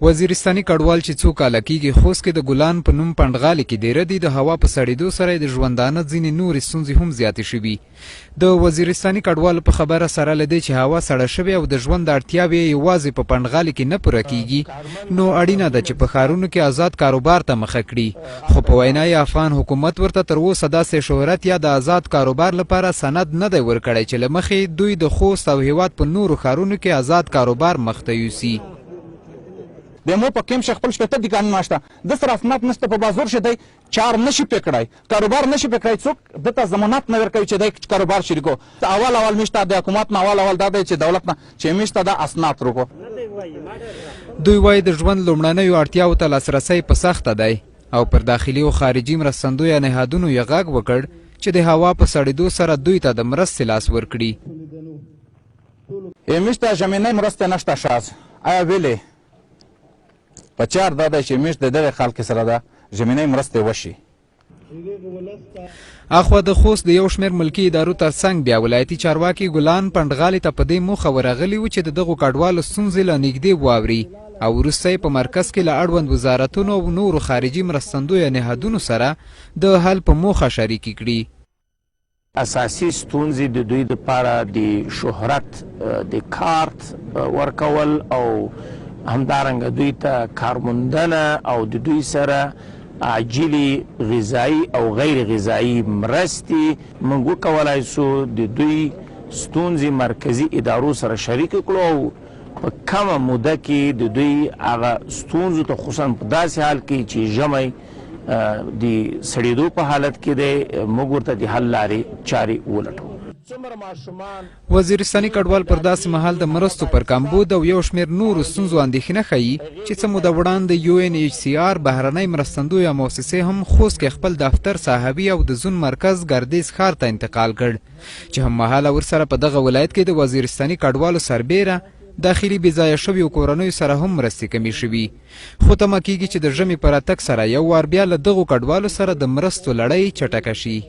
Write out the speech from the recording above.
وزیرستاني کډوال چې څو کاله کېږي خوست کې د ګلان په نوم پنډغالي کې دېره دي، د هوا په سړېدو سره یې د ژوندانه ځینې نورې ستونزې هم زیاتې شوي. د وزیرستاني کډوالو په خبره سره له دې چې هوا سړه شوې او د ژوند اړتیاوې یې یوازې په پنډغالي کې نه پوره کېږي، نو اړینه ده چې په ښارونو کې ازاد کاروبار ته مخه کړي. خو په وینا یې افغان حکومت ورته تر اوسه داسې شهرت یا د ازاد کاروبار لپاره سند نه دی ورکړی چې له مخې دوی د خوست او هېواد په نورو ښارونو کې ازاد کاروبار مخته یوسي. د مو په کیمپ شي خپل 60 دکانونه شته، د سره اسناد نشته، په بازار شي دی چار نشي پې کړای، کاروبار نشي پې کړای، څوک ده ته ضمانت نه ورکوي چې دی کاروبار شریکو. اول اول مشته د حکومت نه اول اول دا دی چې دولت نه چې مشته دا اسناد روکو. دوی وايي د ژوند لومړنیو اړتیاوو ته لاسرسی په سخته دی او پر داخلي او خارجي مرستندویه نهادونو یې غږ وکړ چې د هوا په سړېدو سره دوی ته د مرستې لاس ورکړي. مشته ژمنۍ مرستې نشته شاز آیا ویلې په چار دا دی چې مشت د دغې خلک سره ده ژمنۍ مرستې وشي. اخوا د خوست د یو شمېر ملکي ادارو ترڅنګ بیا ولایتي چارواکي ګلان پنډغالي ته په دې موخه ورغلي وو چې د دغو کډوالو ستونزې له نږدې واوري او وروسته یې په مرکز کې له اړوند وزارتونو او نورو خارجي مرستندویه نهادونو سره د حل په موخه شریکې کړي. اساسي ستونزې د دوی لپاره د شهرت د کارت ورکول او همدارنګه دوی ته کارموندنه او د دوی سره عاجلې غذایي او غیر غذایي مرستې. موږ وکولای شو د دوی ستونزې مرکزي ادارو سره شریکې کړو او په کمه موده کې د دوی هغه ستونزو ته خصوصا په داسې حال کې چې ژمی د سړېدو په حالت کې دی، موږ ورته د حل لارې چارې ولټوو. وزیرستاني کډوال پر داسې مهال د مرستو پر کمبود او یو شمېر نورو ستونزو اندېښنه ښيي چې څه موده وړاندې یو این ایچ سي آر بهرنۍ مرستندویه موسسې هم خوست کې خپل دفتر ساحوي او د زون مرکز ګردیز ښار ته انتقال کړ چې هم مهاله ورسره په دغه ولایت کې د وزیرستاني کډوالو سربېره داخلي بېځایه شویو کورنیو سره هم مرستې کمې شوي. خو تمه کېږي چې د ژمي په راتګ سره یو وار بیا له دغو کډوالو سره د مرستو لړۍ چټکه شي.